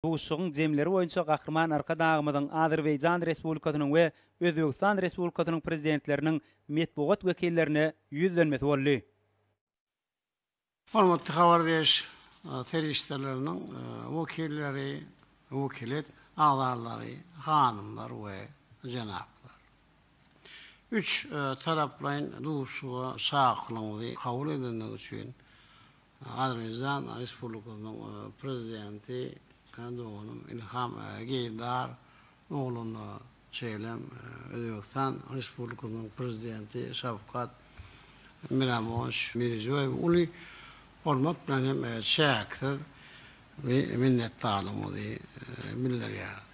Duşuşygyň jemleri boýunça Gahryman Arkadagymyzyň, Azerbaýjan Respublikasynyň we Özbegistan Respublikasynyň Prezidentleriniň metbugat wekillerine ýüzlenmesi boldy. Hormatly habar beriş serişdeleriniň wekilleri, wekiliýet agzalary, hanymlar we jenaplar! Üç taraplaýyn duşuşyga çakylygyňyzy kabul edendigi üçin Azerbaýjan Respublikasynyň Prezidenti doganym Ilham Geýdar ogluna, şeýle hem Özbegistan Respublikasynyň Prezidenti Şawkat Miramonowiç Mirziýoýewe uly hormat bilen hem çäksiz minnetdarlygymyzy bildirýäris.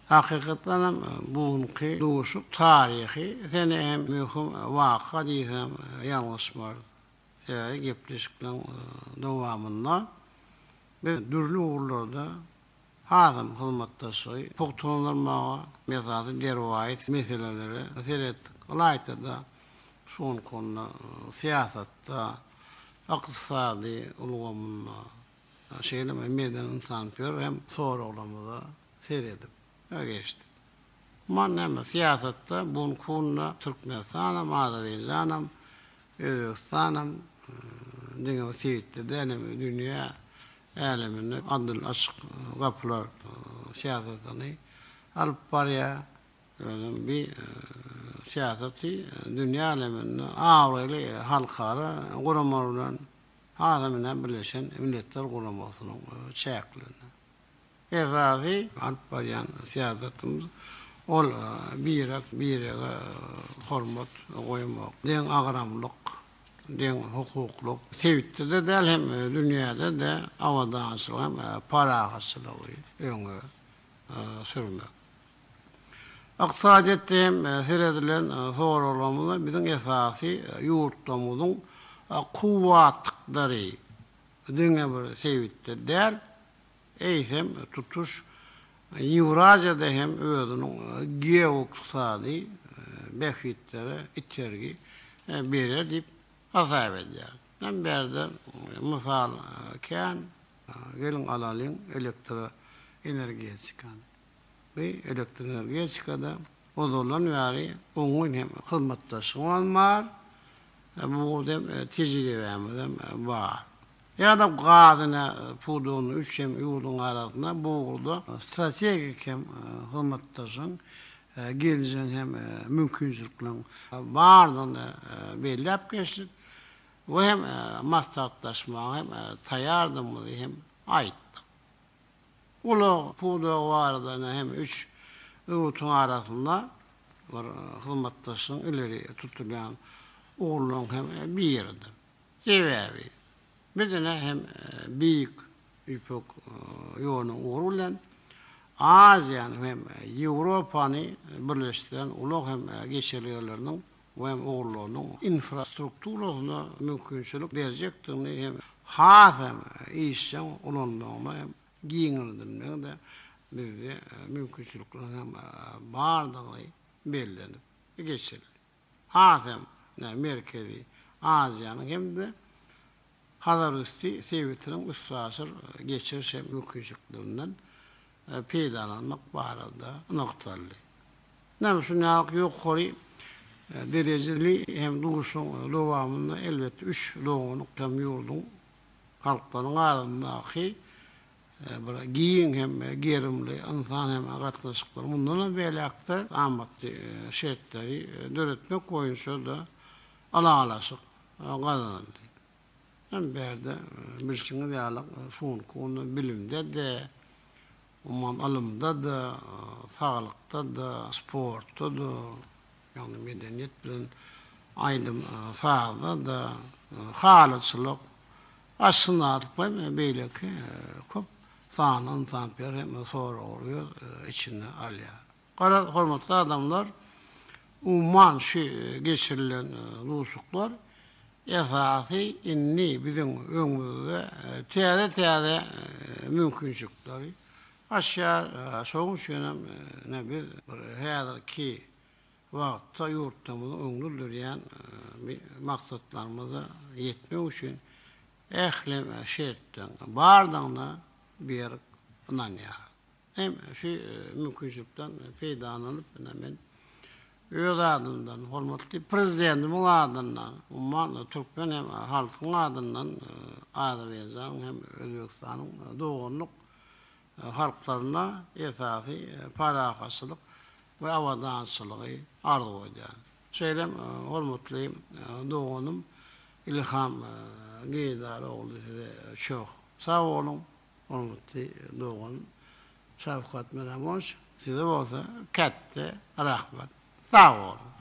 Hakykatdan hem bu günki duşuşyk taryhy sene hem möhüm waka diýsem ýalňyşmarys. Sebäbi gepleşikleriň dowamynda biz dürli ugurlarda hasam hyzmatdaşlygy pugtalandyrmaga, esasy derwaýys meselelere seretdik. Ylaýta-da, şu günki günde syýasatda, ykdysady ulgamynda, şeýle hem medeni-ynsanperwer hem soraglarymyza seredip geçdik. Umuman näme, syýasatda bu günki günde Türkmenistanam, Azerbaýjanam, Özbegistanam diňe bir sebitde däl, hem dünýä äleminde adyl açyk gapylar syýasatyny alyp barýar. Özem bi syýasaty dünýä äleminde abraýly halkara guramalar bilen, hasam ine Birleşen Milletler Guramasynyň çäklerinde. Esasy alyp barýan syýasatymyz ol birek birege hormat goýmak, deň agramlyk, deň hukuklyk, sebitde-de däl hem dünýäde-de abadançylygy hem parahatçylygy öňe sürmek. Ykdysadyýetde hem seredilen soraglarymyzda biziň esasy ýurtlarymyzyň kuwwatlyklary diňe bir sebitde däl, eýsem, tutuş Ýewraziýada hem özüniň geoykdysady bähbitlere itergi berer diýip hasap edýär. Hem bärde mysal kän, geliň alalyň elektroenergetikany. Bu elektroenergetikada ozaldan bäri oňyn hem hyzmatdaşlygymyz bar, bu ugurda hem tejribämiz hem bar. Ýa-da gaz ine pudagynda üç hem ýurduň arasynda bu ugurda strategik hem hyzmatdaşlygyň geljegiň hem mümkinçilikleriň bardygyny belläp geçdik we hem maslahatlaşmaga hem taýýardygymyzy hem aýtdyk. Ulag pudagy barada ine hem üç ýurduň arasynda bir hyzmatdaşlygyň ileri tutulýan ugurlaryň hem biridir. Sebäbi, biz ine hem Beýik Ýüpek ýolunyň ugry bilen Aziýany hem Ýewropany birleşdirýän ulag hem geçelgeleriniň we hem ugurlarynyň infrastrukturasyna mümkinçilik berjekdigini hem has hem işjeň ulanmagyna hem giňeldilmegi-de bizde mümkinçilikleriň hem bardygy bellenip geçildi. Has hem Merkezi Aziýanyň hem-de Hazarüsti sebitiniň üstaşyr geçiriş hem mümkinçiliklerinden peýdalanmak barada nygtaldy. Näme şunuň ýaly ýokary derejeli hem duşuşygyň dowamynda elbetde üç doganlyk hem ýurduň halklarynyň arasyndaky Bir giň hem gerimli ynsan hem gatnaşyklary mundanam beýläk-de amatly şertleri döretmek boýunça-da ylalaşyk gazanyldy. Hem bärde bilşiňiz ýaly şu günki günde bilimde-de, umuman ylymda-da, saglykda-da, sportda-da, ýagny medeniýet bilen aýdym-sazda-da, halyçylyk, Atşynaslyk we beýleki köp sanly ynsanperwer hem soraglary öz içine alýar. Garaz, hormatly adamlar, umuman şu geçirilen duşuşyklar esasy indi biziň öňümizde täze-täze mümkinçilikleri açýar. Şonuň üçin hem ine biz bir häzirki wagtda ýurtlarymyzyň öňde durýan maksatlarymyza ýetmek üçin ähli şertleriň bardygyna berk. ynanýarys. Hem şu mümkinçilikden peýdalanyp, ine men öz adymdan, hormatly Prezidentimiziň adyndan, umuman, türkmen hem halkyň adyndan Azerbaýjanyň hem Özbegistanyň doganlyk halklaryna esasy parahatçylyk we abadançylygy arzuw edýärin. Şeýle hem hormatly doganym Ilham Geýdar ogly size çoh sag boluň, hormatly doganym Şawkat Miramonowiç size bolsa kätde rahmat. Sag boluň.